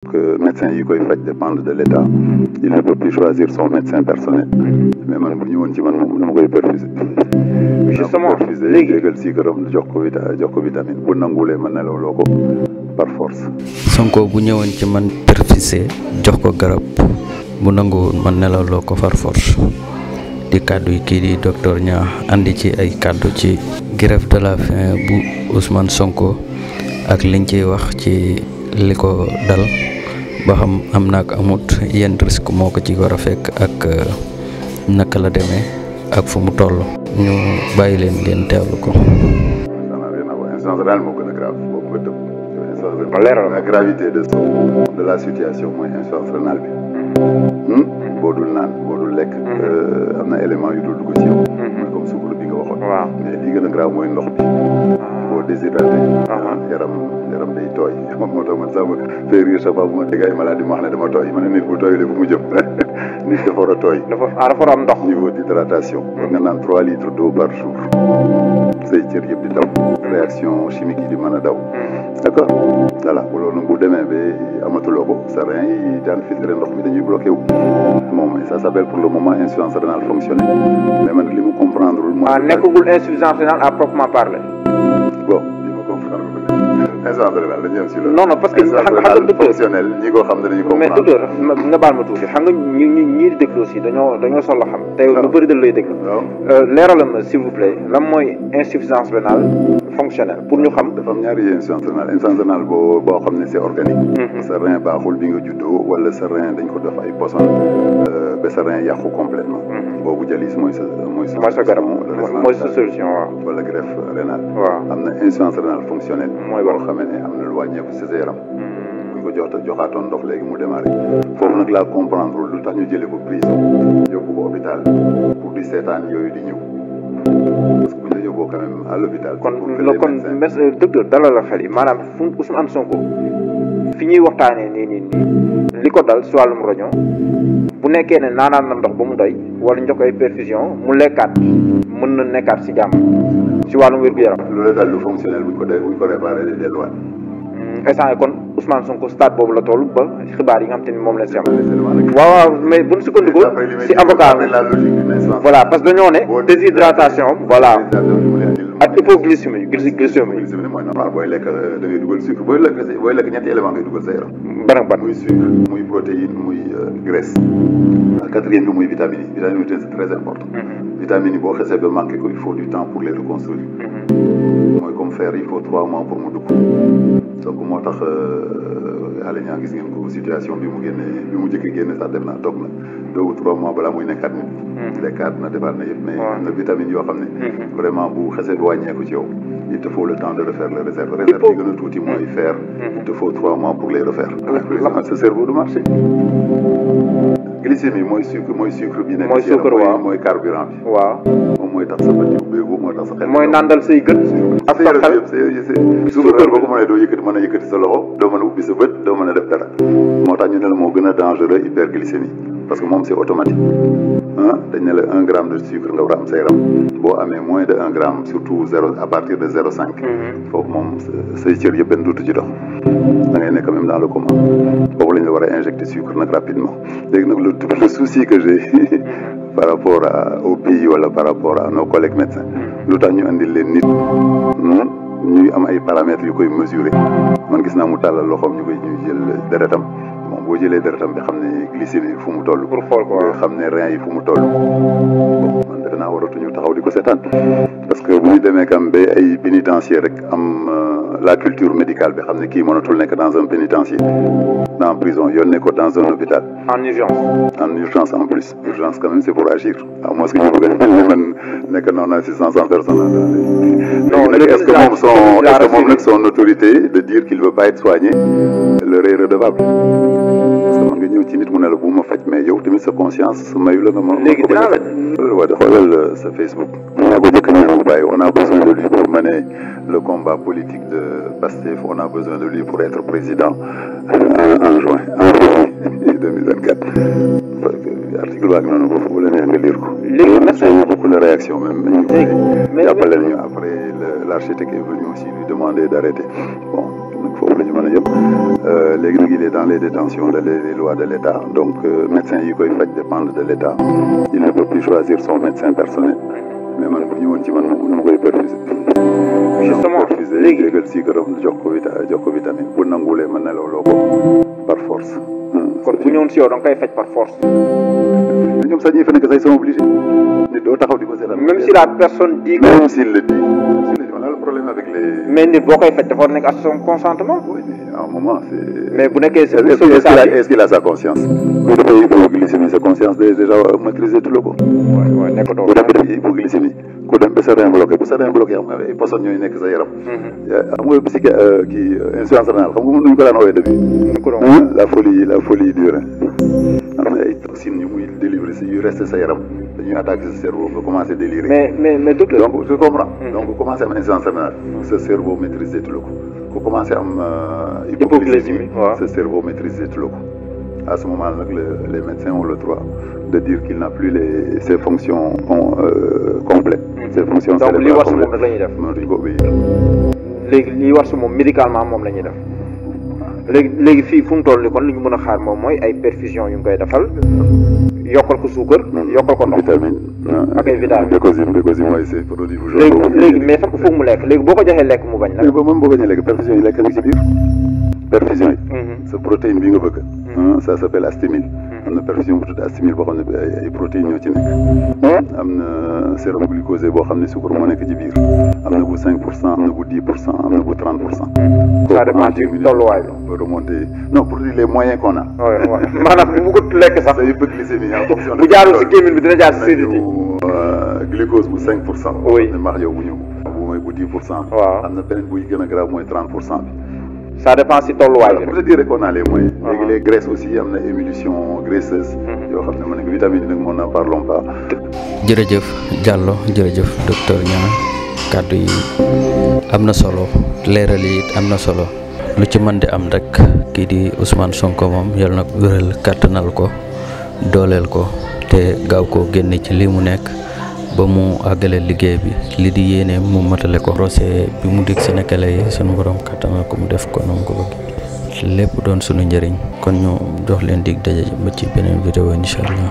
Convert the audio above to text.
que médecin yi koy faj dépendre de l'État, il ne peut plus choisir son médecin personnel. mais man bu ñëwoon ci man moom dama koy perfuser. justement léegi jégal si këram jox ko vitamine bu nangulee ma nelaw loo ko par force. Sonko bu ñëwoon ci man perfuser jox ko garab bu nanguwul man nelaw loo ko par force. di kàddu yi kii di docteur Niang andi ci ay kàddu ci grève de la faim bu Ousmane Sonko ak liñ ciy wax ci li ko dal ba xam am na ak amut yenn risque moo ko ci war a fekk ak naka la demee ak fu mu toll ñu bàyyi leen ngeen teewlu ko. insuffisance rénale moo gën a grave boobu nga tëb. la gravité de la situation mooy insuffisance rénale bi. boo dul naan boo dul lekk. am na élément yu dul dugg ci yow. mooy comme suukar bi nga waxoon. waaw mais li gën a grave mooy ndox bi. boo déshydraté. yaram day tooy. moo tax man sax ma fay rire chaque fois bu ma dégg ay maladie ma wax ne dama tooy ma ne nit bu tooyulee fu mu jëm nit dafa war a tooy. dafa war a am ndox. niveau d'hydratation. nga naan 3 litres d'eau par jour. say cër yëpp di daw. réaction chimique yi di mën a daw. d'accord voilà loolu bu demee ba amatuloo ko sa rein yi daan filtré ndox mi dañuy bloqué wu. moom ça s'appelle pour le moment insuffisance rénale fonctionnelle mais man li mu comprendre lul. nekkagul insuffisance rénale à proprement parler. bon li ma comprendre insuffisance rénale dañuy am si loolu. non parce que xam nga docteur fonctionnel ñi ko xam danañu comprendre. mais docteur nga baal ma tuuti xam nga ñii di déglu aussi dañoo soxla xam. tey lu bëri da lay déglu. waaw leeralal ma s'il vous plaît lan mooy insuffisance rénale fonctionnelle pour ñu xam. dafa am ñaari insuffisance rénale boo xam ne c'est organique. sa rein baaxul bi nga juddoo wala sa rein dañ ko def ay poson ba sa rein yàqu complètement. boobu dialyse mooy sa garab mooy sa solution waaw. wala greffe rénale. waaw am na insuffisance rénale fonctionnelle. mooy boo xamee ne am na lu wàññeeku ci sa yaram. bu ñu ko joxaatoon ndox léegi mu démarré. foofu nag laa comprendre lu tax ñu jëlee ko prison yóbbu ko hôpital pour di seetaan yooyu di ñëw. parce que bu ñu la yóbboo quand même à l'hôpital. kon docteur dalal la xel yi maanaam fu Ousmane Sonko fi ñuy waxtaanee nii li ko dal si wàllum roño bu nekkee ne naanaan na ndox ba mu doy wala njox ay perfusion mu lekkaat mën na nekkaat si jàmm si wàllum wér-gu-yaram. loolu daal lu fonctionnel buñ ko réparé di delluwaat. instant kon Ousmane Sonko stade boobu la toll ba xibaar yi nga xam te ni moom lañ si am. waaw mais bu ñu sukkandikoo si avocat voilà parce que dañoo ne déshydratation voilà ak hypoglycémie mooy normal booy lekk da ngay dugal sucre booy lekk ñetti élément ngay dugal sa yaram. ban muy sucre muy protéine muy graisse. quatrième bi muy vitamine yi vitamine yi c'est très important. vitamine yi boo xesee ba manqué ko il faut du temps pour les reconstruire. mooy comme fer il faut 3 mois pour mu dugg. donc moo tax Alé Niang gis ngeen ko situation bi mu njëkk génne sax def naa toog na 2 ou 3 mois balaa muy nekkaat nit. lekkaat na defaat na yëpp mais am na vitamine yoo xam ne. vraiment bu xesee bi wàññeeku ci yow. il te faut le temps de refaire les réserves. réserve yi gën a tuuti mooy fer. il te faut 3 mois pour les refaire. sa cerveau du marché. glycémie mooy sucre bi nekk. mooy sucre waaw mooy carburant bi. waaw moom mooy tax sa bët yu ubbeeku mooy tax sa xel. mooy nandal say gët. ak sa xel sucre boo ko mënee doo mën a yëkkati sa loxo doo mën a ubbi sa bët doo mën a def dara. moo tax ñu ne la moo gën a dangereux hyperglycémie parce que moom c'est automatique. dañ ne la 1 gramme de sucre nga war a am sa yaram boo amee moins de 1 gramme surtout à partir de 0,5. foofu moom say cër yëpp benn duutu ci dox. da ngay nekk même dans le coma. boobu la ñu war a injecter sucre nag rapidement léegi nag le souci que j'ai par rapport au pays wala par rapport à nos collègues médecins lu tax ñu andil leen nit ñuy am ay paramètres yu koy mesurer man gis naa mu tàllal loxoom ñuy jël deretam moom boo jëlee deretam bi xam ne glycémie fu mu toll. pour xool ko nga xam ne rein yi fu mu toll. man defe naa waratuñu taxaw di ko seetaan parce que bu ñu demee kam ba ay pénitencier rek am la culture médicale bi xam ne kii mënatul nekk dans un pénitencier dans prison yónnee ko dans un hôpital. en urgence en plus. urgence quand même c'est pour agir à moins que ñu bëgg a man nekk non assistance en personne. non est-ce que moom nag son autorité de dire qu'il veut pas être soigné leur est redevable. parce que man nga ñëw ci nit mu ne la bu ma faj mais yow tamit sa conscience mayu la nga ma. léegi dinaa la xoolal sa Facebook. maa ko jëkk ñaan bu bàyyi on a besoin de lui pour mener le combat politique de Pastef on a besoin de lui pour être président en juin 2024. article baa ngi noonu boofu bu la neex nga lire ko. léegi beaucoup de réaction même. mais jàppale nañu après l'architecte est venu aussi lui demander d'arrêter. Bon, donc foofu la ñu mën a yem léegi nag il est dans les détentions les lois de l'État donc médecin yi koy faj dépendent de l'État. Il ne peut plus choisir son médecin personnel mais man bu ñëwoon ci man moom dama koy perfuser. justement léegi jégal si këram jox ko vitamine bu nanguwulee mën na loo ko par force. kon bu ñëwoon si yow da nga koy faj par force. ñoom sax ñuy fa nekk sax ils sont obligés nit doo taxaw di ko seetaan. même si la personne dit que. même s'il le dit. on a le problème avec les. mais nit boo koy faj dafa war nekk à son consentement. oui mais à un moment c'est. mais bu nekkee est-ce qu'il a sa conscience. bu defee hypoglycémie sa conscience déjà maîtriser tout le ko. waaw nekkatoo. bu defee hypoglycémie ku dem ba sa rein bloqué bu sa rein bloqué xam nga ay poson ñooy nekk sa yaram. xam nga si kii insuffisance rénale xam nga mën nañu ko daan woowee depuis. la folie du rein. am na ay toxines yu muy délivrer si yu resté sa yaram dañuy attaquer sa cerveau nga commencé délirer. mais docteur. donc tu comprends. donc ku commencé am insuffisance rénale sa cerveau maîtriser tout le ko ku commencé am hypoglycémie sa cerveau maîtriser tout le ko. À ce moment là les médecins ont le droit de dire qu'il n'a plus ses fonctions complètes. Ses fonctions donc li war si moom rek la ñuy def. mënatuñ ko obéir. léegi li war si moom médicalement moom la ñuy def. léegi fii fu mu toll nii kon li ñu mën a xaar moom mooy ay perfusion yu ngi koy defal yokkal ko suukar yokkal ko ndox vitamine ak ay vitamine bécosine mooy c'est produit bu léegi mais foog mu lekk léegi boo ko joxee lekk mu bañ nag ba même boo bañee lekk perfusion yi lekk na ci biir perfusion yi sa protéine bi nga bëgg ça s'appelle astimil am na perfusion bu tudd astimil boo xam ne ay protéines ñoo ci nekk am na sérum glucosé boo xam ne sucre moo nekk ci biir am na bu 5% am na bu 10% am na bu 30%. ça dépend ci tolluwaay bi. pour remonter non pour dire les moyens qu'on a. waaw maanaam bu bëggut lekk sax. sa hypoglycémie en fonction de. bu jaarul si gémmiñ bi dina jaar si sédité. glucose bu 5%. oui ne max yow bu ñëw bu mooy bu 10%. waaw am na beneen buy gën a grave mooy 30% bi. ça dépend si tolluwaay bi. pour te dire qu'on a les moyens. léegi les graisses aussi am na émulsion graisseuse. yoo xam ne ma ne ko vitamine nag moom n'en parlons pas. jërëjëf Diallo jërëjëf docteur Niang kàddu yi am na solo leeral yi am na solo lu ci mën di am rek kii di Ousmane Sonko moom yal na wéral kàttanal ko dooleel ko te gaaw koo génne ci li mu nekk ba mu àggale liggéey bi li di yéene mu matale ko procès bi mu dig Sénégalais yi sunu borom kàttanal ko mu def ko noonu ko bëgg lépp doon sunu njëriñ kon ñu jox leen dig daje ba ci beneen vidéo incha allah.